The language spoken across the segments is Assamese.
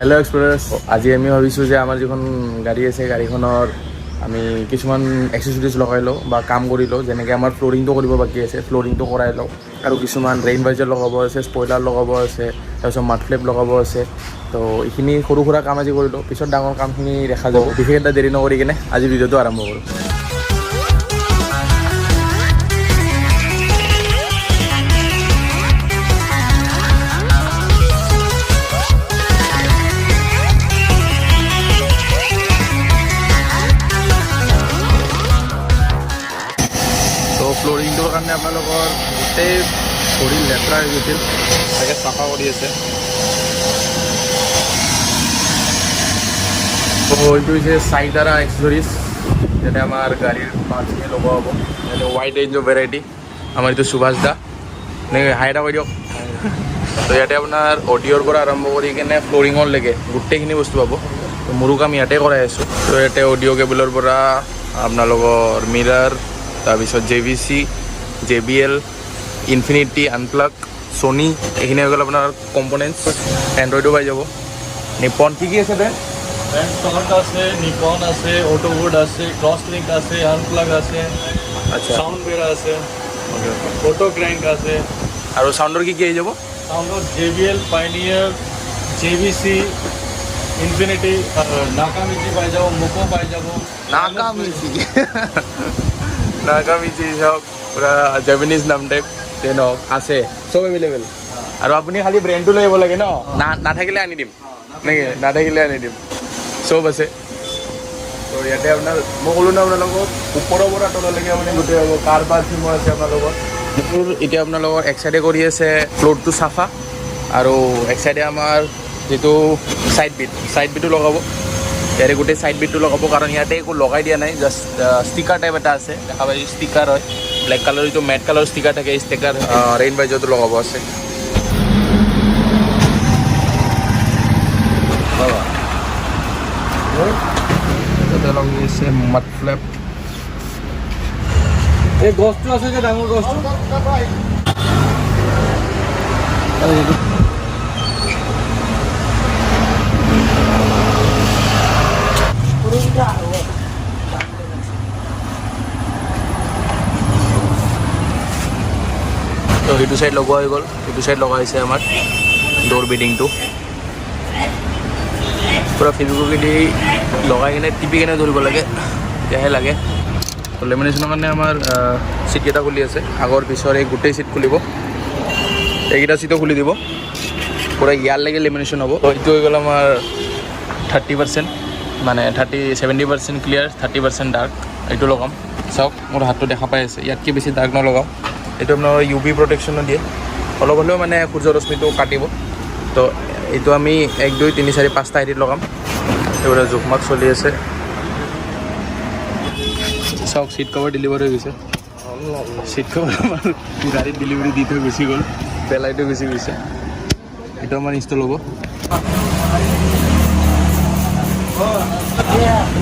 হেল্ল' এক্সপ্লৰাৰ্ছ, আজি আমি ভাবিছোঁ যে আমাৰ যিখন গাড়ী আছে, গাড়ীখনৰ আমি কিছুমান এক্সেচৰিজ লগাই লওঁ বা কাম কৰি লওঁ। যেনেকৈ আমাৰ ফ্ল'ৰিংটো কৰিব বাকী আছে, ফ্ল'ৰিংটো কৰাই লওঁ আৰু কিছুমান ৰেইন ভাইজাৰ লগাব আছে, স্পইলাৰ লগাব আছে, তাৰপিছত মাডফ্লেপ লগাব আছে। তো এইখিনি সৰু সুৰা কাম আজি কৰি লওঁ, পিছত ডাঙৰ কামখিনি দেখা যাব। বিশেষ এটা দেৰি নকৰি কিনে আজি ভিডিঅ'টো আৰম্ভ কৰোঁ। তো ফ্ল'ৰিংটোৰ কাৰণে আপোনালোকৰ গোটেই ভৰি লেতেৰা হৈ গৈছিল, তাকে চাফা কৰি আছে। তো এইটো হৈছে চাইদাৰা এক্সেচৰিজ, ইয়াতে আমাৰ গাড়ীৰ পাৰ্টছখিনি লগোৱা হ'ব। ইয়াতে ৱাইড ৰেঞ্জ অফ ভেৰাইটি। আমাৰ এইটো সুভাষ দা নে, হাই এটা কৈ দিয়ক। তো ইয়াতে আপোনাৰ অডিঅ'ৰ পৰা আৰম্ভ কৰি কিনে ফ্ল'ৰিঙৰলৈকে গোটেইখিনি বস্তু পাব। তো মোৰো কাম ইয়াতে কৰাই আছোঁ। তো ইয়াতে অডিঅ' কেবলৰ পৰা আপোনালোকৰ মিৰাৰ, তাৰপিছত J V C, J B L, Infinity, unplug, Sony, এইখিনি হৈ গ'ল আপোনাৰ কম্পনেণ্টছ। এণ্ড্ৰইডো পাই যাব, নিপন, কি কি আছে ব্ৰেণ্ড? ব্র্যান্ড টর্ক আছে, নিকন আছে, অটোউড আছে, ক্রস লিঙ্ক আছে, আনপ্লাগ আছে, সাউন্ড বেরা আছে, অটো ক্র্যাঙ্ক আছে। আৰু চাউণ্ডৰ কি কি আহি যাব? সাউন্ডৰ জেবিএল, পাইনিয়াৰ, জেভিসি, ইনফিনিটি, নাকামিচি পাই যাব, মুকো পাই যাব। নাকামিচি, নাকামিচি চব পুৰা জাপানিজ নাম টাইপ তেন আছে, চব এভেইলেবল। আৰু আপুনি খালি ব্ৰেণ্ডটো লৈ আহিব লাগে ন, না নাথাকিলে আনি দিম নেকি? নাথাকিলে আনি দিম, চব আছে। তো ইয়াতে আপোনাৰ মই ক'লো ন আপোনালোকক, ওপৰৰ পৰা তললৈকে আপুনি গোটেই পাব। কাৰ পাৰ্কিঙো আছে আপোনালোকৰ। মোৰ এতিয়া আপোনালোকৰ এক চাইডে কৰি আছে ফ্ল'ৰটো চাফা আৰু এক চাইডে আমাৰ যিটো ছাইড বিট, ছাইড বিটো লগাব। ইয়াতে গোটেই ছাইড বিটটো লগাব, কাৰণ ইয়াতে একো লগাই দিয়া নাই, জাষ্ট ষ্টিকাৰ টাইপ এটা আছে, দেখা পাইছোঁ, ষ্টিকাৰ হয় ব্লেক কালাৰ, যিটো মেট কালাৰ ষ্টিকাৰ থাকে, এই ষ্টিকাৰ। ৰেইন ভাইজাৰটো লগাব আছে। তাতে লগি আছে মাড ফ্লেপ। এই গছটো আছে যে ডাঙৰ গছটো। তো সেইটো চাইড লগোৱা হৈ গ'ল, সেইটো চাইড লগা হৈছে আমাৰ ড'ৰ বিডিংটো। পূৰা ফেভিকুইক দি লগাই কিনে টিপি কিনে ধৰিব লাগে, তেতিয়াহে লাগে। তো লেমিনেশ্যনৰ কাৰণে আমাৰ চিটকেইটা খুলি আছে, আগৰ পিছৰ এই গোটেই চিট খুলিব, এইকেইটা চিটো খুলি দিব, পূৰা ইয়াৰলৈকে লেমিনেশ্যন হ'ব। তো এইটো হৈ গ'ল আমাৰ 30%, মানে 30, 70% ক্লিয়াৰ, 30% ডাৰ্ক এইটো লগাম। চাওক, মোৰ হাতটো দেখা পাই আছে, ইয়াতকৈ বেছি ডাৰ্ক নলগাওঁ। এইটো আপোনাৰ ইউ ভি প্ৰটেকশ্যনো দিয়ে, অলপ হ'লেও মানে সূৰ্য ৰশ্মিটো কাটিব। তো এইটো আমি এক, দুই, তিনি, চাৰি, পাঁচটা হেৰিত লগাম। এইবোৰ জোখমাখ চলি আছে। চাওক, চিট কভাৰ ডেলিভাৰ হৈ গৈছে। চিট কভাৰ আমাৰ গাড়ীত ডেলিভাৰী দি থৈ গুচি গ'ল, পেলাই থৈ গুচি গৈছে। এইটো আমাৰ ইনষ্টল হ'ব।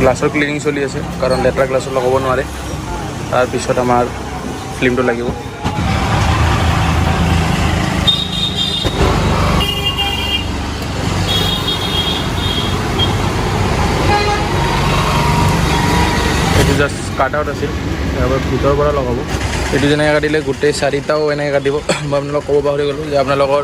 গ্লাছৰ ক্লিনিং চলি আছে, কাৰণ লেতেৰা গ্লাছত লগাব নোৱাৰে। তাৰপিছত আমাৰ ফিল্মটো লাগিব। এইটো জাষ্ট কাট আউট আছিল, তাৰপৰা ভিতৰৰ পৰা লগাব। এইটো যেনেকৈ কাটিলে, গোটেই চাৰিটাও এনেকৈ কাটিব। মই আপোনালোকক ক'ব পাহৰি গ'লোঁ যে আপোনালোকৰ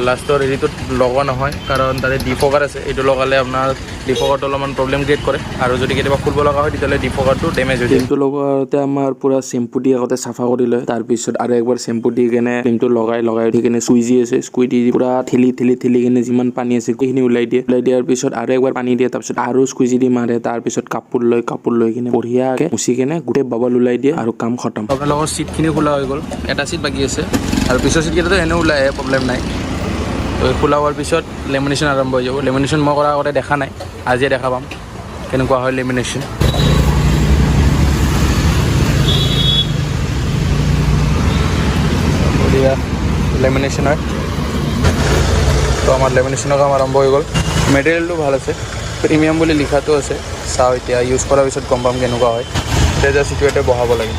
লাষ্টৰ হেৰিটোত লগোৱা নহয়, কাৰণ তাতে ডিফগাৰ আছে। এইটো লগালে আপোনাৰ ডিফগাৰটো অলপমান প্ৰব্লেম ক্ৰিয়েট কৰে আৰু যদি কেতিয়াবা খুলিব লগা হয়, তেতিয়াহ'লে ডিফগাৰটো ডেমেজ হৈ যায়। ফিল্মটো লগোৱাতে আমাৰ পূৰা চেম্পু দি আগতে চাফা কৰি লয়। তাৰপিছত আৰু একবাৰ চেম্পু দি কেনে ফিল্মটো লগাই লগাই উঠি কেনে চুইজি আছে, স্কুইজি দি পূৰা ঠেলি ঠেলি ঠেলি কেনে যিমান পানী আছে সেইখিনি ওলাই দিয়ে। ওলাই দিয়াৰ পিছত আৰু একবাৰ পানী দিয়ে, তাৰপিছত আৰু স্কুইজি দি মাৰে। তাৰপিছত কাপোৰ লৈ, কাপোৰ লৈ কিনে বঢ়িয়াকে মুচি কেনে গোটেই বাবল ওলাই দিয়ে আৰু কাম খতম। আপোনালোকৰ চিটখিনি খোলা হৈ গ'ল, এটা চিট বাকী আছে আৰু পিছৰ চিটকেইটাতো এনেও ওলাই আহে, প্ৰব্লেম নাই। তো এই খোলা হোৱাৰ পিছত লেমিনেশ্যন আৰম্ভ হৈ যাব। লেমিনেশ্যন মই কৰাৰ আগতে দেখা নাই, আজিয়ে দেখা পাম কেনেকুৱা হয় লেমিনেশ্যন। বঢ়িয়া লেমিনেশ্যন হয়। তো আমাৰ লেমিনেশ্যনৰ কাম আৰম্ভ হৈ গ'ল। মেটেৰিয়েলটো ভাল আছে, প্ৰিমিয়াম বুলি লিখাটো আছে। চাওঁ, এতিয়া ইউজ কৰাৰ পিছত গম পাম কেনেকুৱা হয়। এতিয়া জাষ্ট এইটো ইয়াতে বহাব লাগে।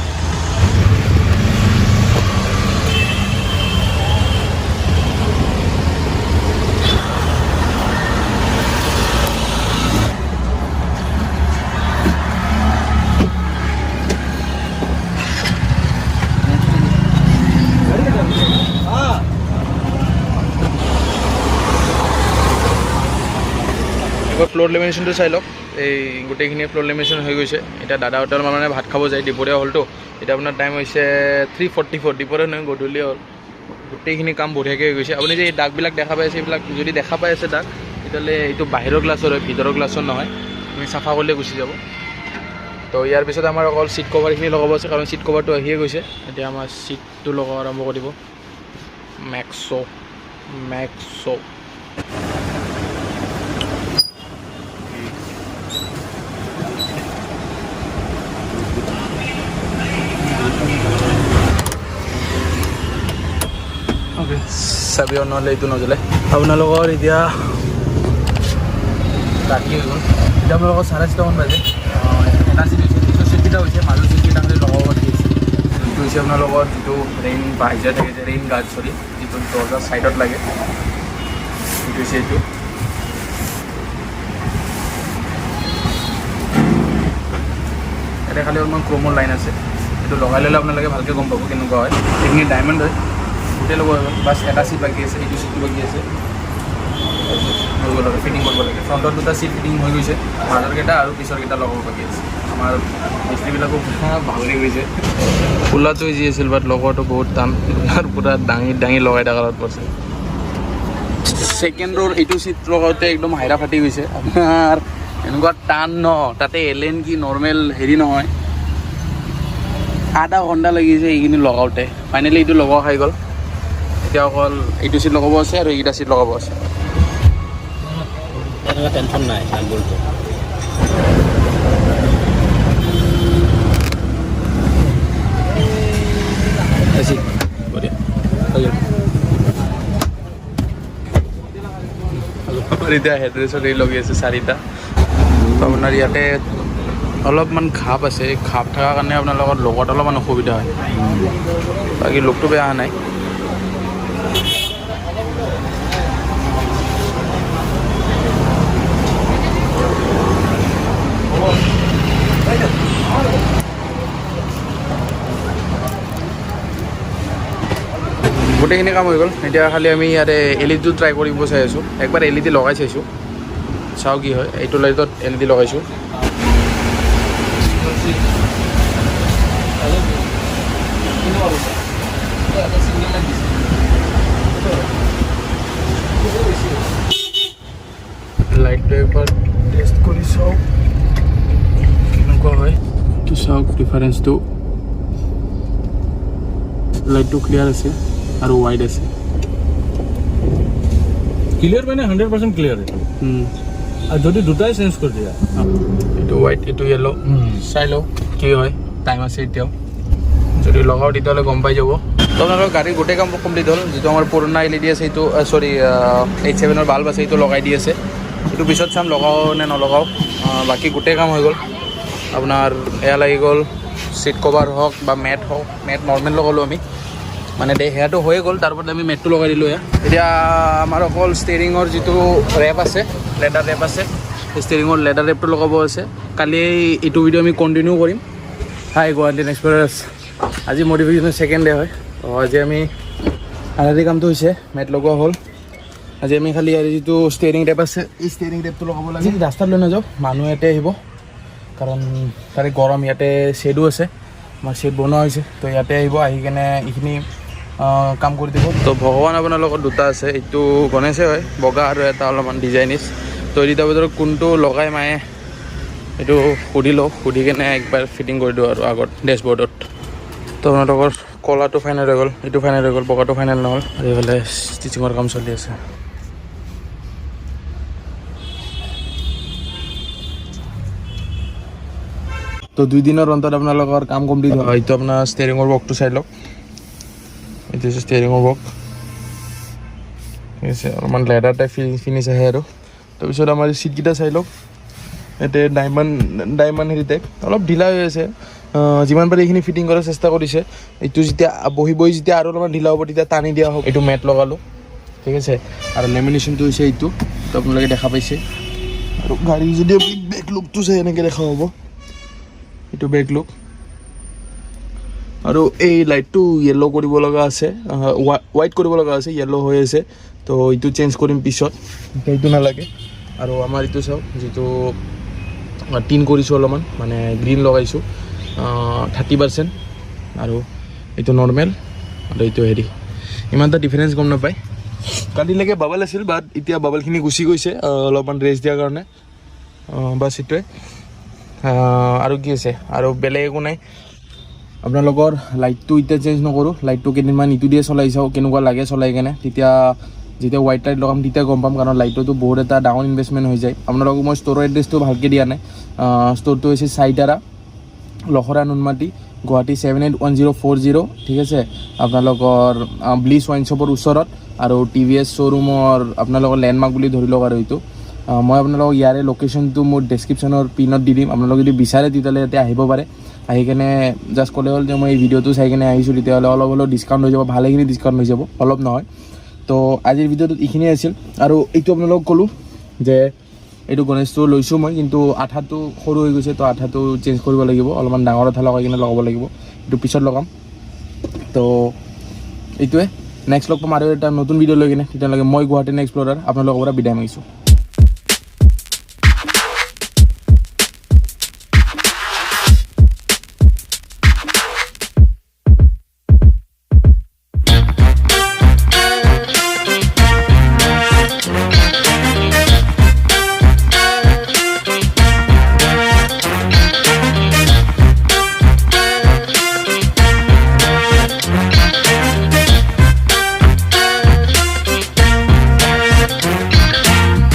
এবাৰ ফ্ল'ৰ লেমিনেশ্যনটো চাই লওক। এই গোটেইখিনি ফ্ল'ৰ লেমিনেশ্যন হৈ গৈছে। এতিয়া দাদাহঁতৰ মানে ভাত খাব যায়, দুপৰীয়া হ'লতো। এতিয়া আপোনাৰ টাইম হৈছে 3:44। দুপৰীয়া নহয়, গধূলি হ'ল। গোটেইখিনি কাম বঢ়িয়াকৈ হৈ গৈছে। আপুনি যে এই দাগবিলাক দেখা পাই আছে, এইবিলাক যদি দেখা পাই আছে দাগ, তেতিয়াহ'লে এইটো বাহিৰৰ গ্লাছৰ হয়, ভিতৰৰ গ্লাছৰ নহয়। তুমি চাফা কৰিলে গুচি যাব। তো ইয়াৰ পিছত আমাৰ অকল চিট কভাৰখিনি লগাব আছে, কাৰণ চিট কভাৰটো আহিয়ে গৈছে। এতিয়া আমাৰ চিটটো লগাব আৰম্ভ কৰিব। মেক্স' মেক্স'। চাবি নহ'লে এইটো নজ্বলে। আপোনালোকৰ এতিয়া ৰাতি হৈ গ'ল। এতিয়া আপোনালোকৰ 6:30মান বাজে। এটা চিট হৈছে, পিছৰ চিটকেইটা হৈছে, মাজৰ চিটকেইটা খালি লগাব বাকী আছে। এইটো হৈছে আপোনালোকৰ যিটো ৰেইন ভাইজাৰ থাকে যে, ৰেইন গাৰ্ড, চৰি, যিটো দৰ্জাৰ ছাইডত লাগে, সেইটো হৈছে এইটো। ইয়াতে খালি অলপমান ক্ৰমৰ লাইন আছে, সেইটো লগাই ল'লে আপোনালোকে ভালকৈ গম পাব কেনেকুৱা হয়। এইখিনি ডায়মণ্ড হয়, গোটেই লগোৱা হৈ গ'ল। বাছ এটা চিট বাকী আছে, এইটো চিটটো বাকী আছে। তাৰপিছত হৈ গ'ল আৰু ফিটিং কৰিব লাগে। ফ্ৰণ্টত দুটা চিট ফিটিং হৈ গৈছে, মাজৰ কেইটা আৰু পিছৰ কেইটা লগাব বাকী আছে। আমাৰ মিস্ত্ৰীবিলাকো পূৰা ভাগৰি গৈছে। খোলাটো ইজি আছিল, বাট লগোৱাটো বহুত টান। পূৰা দাঙি দাঙি লগাই থকাত পৰিছে। ছেকেণ্ডৰ এইটো চিট লগাওঁতে একদম হাইৰা ফাটি গৈছে আপোনাৰ, এনেকুৱা টান ন। তাতে এলেন কি নৰ্মেল হেৰি নহয়, আধা ঘণ্টা লাগিছে এইখিনি লগাওঁতে। ফাইনেলি এইটো লগোৱা খাই গ'ল। এতিয়া অকল এইটো চিট লগাব আছে আৰু এইকেইটা চিট লগাব আছে। তেনেকুৱা টেনশ্যন নাই নাট বল্টু। বঢ়িয়া হৈ গ'ল। আমাৰ এতিয়া হেডৰেষ্টত হেৰি লগি আছে চাৰিটা। তো আপোনাৰ ইয়াতে অলপমান ঘাপ আছে, এই ঘাপ থকাৰ কাৰণে আপোনালোকৰ লগত অলপমান অসুবিধা হয়। বাকী লোকটো বেয়া অহা নাই। গোটেইখিনি কাম হৈ গ'ল। এতিয়া খালি আমি ইয়াতে এলইডিটো ট্ৰাই কৰিব চাই আছোঁ। একবাৰ এলইডি লগাই চাইছোঁ, চাওঁ কি হয়। এইটো লাইটত এলইডি লগাইছোঁ। লাইটটো একবাৰ টেষ্ট কৰি চাওঁ কেনেকুৱা হয়। এইটো চাওক ডিফাৰেঞ্চটো, লাইটটো ক্লিয়াৰ আছে আৰু ৱাইড আছে। ক্লিয়াৰ মানে 100% ক্লিয়াৰ এইটো। আৰু যদি দুটাই চেঞ্জ কৰি দিয়া। এইটো হোৱাইট, এইটো য়েল্ল'। চাই লওঁ কি হয়, টাইম আছে এতিয়াও। যদি লগাওঁ তেতিয়াহ'লে গম পাই যাব। তো আপোনালোকৰ গাড়ীৰ গোটেই কাম কমপ্লিট হ'ল। যিটো আমাৰ পুৰণা এলইডি আছে, সেইটো, চৰি, H7ৰ বাল্ব আছে, সেইটো লগাই দি আছে। সেইটো পিছত চাম লগাওঁ নে নলগাওঁ। বাকী গোটেই কাম হৈ গ'ল আপোনাৰ। এয়া লাগি গ'ল, চিট কভাৰ হওক বা মেট হওক, মেট নৰ্মেল লগালোঁ আমি। মানে দে সেয়াটো হৈয়ে গ'ল, তাৰ ওপৰত আমি মেটটো লগাই দিলোঁ এয়া। এতিয়া আমাৰ অকল ষ্টেৰিঙৰ যিটো ৰেপ আছে, লেডাৰ ৰেপ আছে, ষ্টেৰিঙৰ লেডাৰ ৰেপটো লগাব আছে। কালি এইটো ভিডিঅ' আমি কণ্টিনিউ কৰিম। হাই গুৱাহাটী এক্সপ্ৰেছ, আজি মডিফিকেশ্যন ছেকেণ্ড ডে হয়। তো আজি আমি আধাদি কামটো হৈছে, মেট লগোৱা হ'ল। আজি আমি খালি ইয়াৰ যিটো ষ্টেৰিং ৰেপ আছে, এই ষ্টেৰিং ৰেপটো লগাব লাগে। ৰাস্তাত লৈ নাযাওঁ, মানুহ ইয়াতে আহিব, কাৰণ তাৰে গৰম। ইয়াতে শ্বেডো আছে, আমাৰ শ্বেড বনোৱা হৈছে। তো ইয়াতে আহিব, আহি কেনে এইখিনি কাম কৰি দিব। তো ভগৱান আপোনালোকৰ দুটা আছে, এইটো গণেশে হয় বগা আৰু এটা অলপমান ডিজাইনিছ। তো এই দুটাৰ ভিতৰত কোনটো লগাই মায়ে এইটো সুধি লওঁ, সুধি কেনে একবাৰ ফিটিং কৰি দিওঁ আৰু আগত ডেছবৰ্ডত। তো আপোনালোকৰ কলাটো ফাইনেল হৈ গ'ল, এইটো ফাইনেল হৈ গ'ল, বগাটো ফাইনেল নহ'ল। আৰু এইফালে ষ্টিচিঙৰ কাম চলি আছে। তো 2 দিনৰ অন্তত আপোনালোকৰ কাম কমপ্লিট হ'ল। এইটো আপোনাৰ ষ্টেৰিঙৰ ৱৰ্কটো চাই লওক। এইটো হৈছে ষ্টেৰিঙৰ ৱৰ্ক, ঠিক আছে। অলপমান লেডাৰ টাইপ ফিনিছ আহে। আৰু তাৰপিছত আমাৰ চিটকেইটা চাই লওক। ইয়াতে ডায়মণ্ড ডায়মণ্ড হেৰি টাইপ অলপ ঢিলা হৈ আছে। যিমান পাৰি এইখিনি ফিটিং কৰাৰ চেষ্টা কৰিছে। এইটো যেতিয়া বহি বহি যেতিয়া আৰু অলপমান ঢিলা হ'ব, তেতিয়া টানি দিয়া হ'ব। এইটো মেট লগালোঁ, ঠিক আছে। আৰু লেমিনেশ্যনটো হৈছে এইটো, তো আপোনালোকে দেখা পাইছে। আৰু গাড়ী যদি আপুনি বেক লুকটো চাই, এনেকৈ দেখা হ'ব। এইটো বেক লুক। আৰু এই লাইটটো য়েল্ল' কৰিব লগা আছে, হোৱাইট কৰিব লগা আছে, য়েল্ল' হৈ আছে। তো এইটো চেঞ্জ কৰিম পিছত, এতিয়া এইটো নালাগে। আৰু আমাৰ এইটো চাওক, যিটো টিণ্ট কৰিছোঁ অলপমান, মানে গ্ৰীণ লগাইছোঁ 30%। আৰু এইটো নৰ্মেল আৰু এইটো হেৰি, ইমান এটা ডিফাৰেঞ্চ গম নাপায়। কালিলৈকে বাবল আছিল, বাট এতিয়া বাবলখিনি গুচি গৈছে অলপমান ৰেষ্ট দিয়াৰ কাৰণে। বাছ, সেইটোৱে। আৰু কি আছে? আৰু বেলেগ একো নাই। আপোনালোকৰ লাইটটো এতিয়া চেঞ্জ নকৰোঁ। লাইটটো কেইদিনমান ইটো দিয়ে চলাই চাওঁ কেনেকুৱা লাগে চলাই কেনে। তেতিয়া যেতিয়া হোৱাইট লাইট লগাম, তেতিয়া গম পাম, কাৰণ লাইটটো বহুত এটা ডাঙৰ ইনভেষ্টমেণ্ট হৈ যায়। আপোনালোকক মই ষ্ট'ৰৰ এড্ৰেছটো ভালকৈ দিয়া নাই। ষ্ট'ৰটো হৈছে চাইটাৰা, লখৰা, নুনমাটি, গুৱাহাটী 781040। ঠিক আছে, আপোনালোকৰ ব্লিছ ৱাইন শ্বপৰ ওচৰত আৰু টিভিএছ শ্ব'ৰুমৰ আপোনালোকৰ লেণ্ডমাৰ্ক বুলি ধৰি লওক। আৰু এইটো মই আপোনালোকক ইয়াৰে লোকেশ্যনটো মোৰ ডেছক্ৰিপশ্যনৰ পিনত দি দিম। আপোনালোকে যদি বিচাৰে, তেতিয়াহ'লে ইয়াতে আহিব পাৰে। আহি কেনে জাষ্ট ক'লে হ'ল যে মই এই ভিডিঅ'টো চাই কেনে আহিছোঁ, তেতিয়াহ'লে অলপ হ'লেও ডিছকাউণ্ট হৈ যাব, ভালেখিনি ডিছকাউণ্ট হৈ যাব, অলপ নহয়। তো আজিৰ ভিডিঅ'টোত এইখিনিয়ে আছিল। আৰু এইটো আপোনালোকক ক'লোঁ যে এইটো গণেশটো লৈছোঁ মই, কিন্তু আঠাটো সৰু হৈ গৈছে। তো আঠাটো চেঞ্জ কৰিব লাগিব, অলপমান ডাঙৰ আঠা লগাই কিনে লগাব লাগিব। এইটো পিছত লগাম। তো এইটোৱে। নেক্সট লগ পাম আৰু এটা নতুন ভিডিঅ' লৈ কিনে। তেতিয়ালৈকে মই গুৱাহাটী এক্সপ্ল'ৰাৰ আপোনালোকৰ পৰা বিদায় মাগিছোঁ।